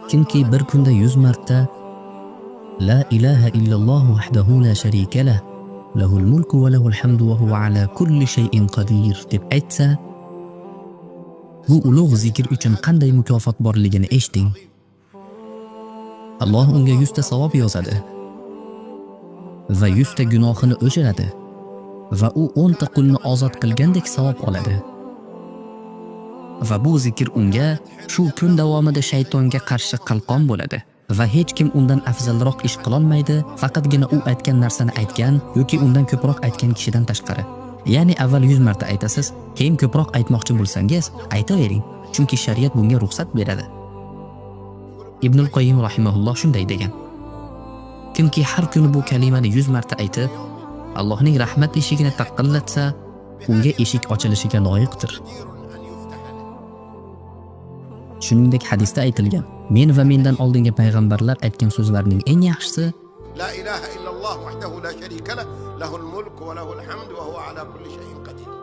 Kimki bir kunda 100 marta La ilaha illalloh vahdahu la sharika lah, lahul mulku va lahul hamdu va huva ala kulli shay'in qadir deb aytsa, bu ulug' zikr uchun qanday mukofot borligini eshiting. Alloh unga 100 ta savob yozadi va 100 ta gunohini o'chiradi va u 10 ta qulni ozod qilgandek savob oladi. Va bu zikr unga shu kun davomida shaytonga qarshi qalqon bo'ladi va hech kim undan afzalroq ish qilolmaydi, faqatgina u aytgan narsani aytgan yoki undan ko'proq aytgan kishidan tashqari. Ya'ni avval 100 marta aytasiz, keyin ko'proq aytmoqchi bo'lsangiz, aytavering, chunki shariat bunga ruxsat beradi. Ibnul Qoyyim rahimahulloh shunday degan: Kimki har kuni bu kalimani 100 marta aytib, Allohning rahmat eshigini taqillatsa, unga eshik ochilishiga loyiqdir. Shuningdek hadisda aytilgan: Men va mendan oldingi payg'ambarlar aytgan so'zlarning eng yaxshisi La ilaha illalloh vahdahu la sharika lah, lahul mulk va lahul hamd va huwa ala kulli shay'in qadir.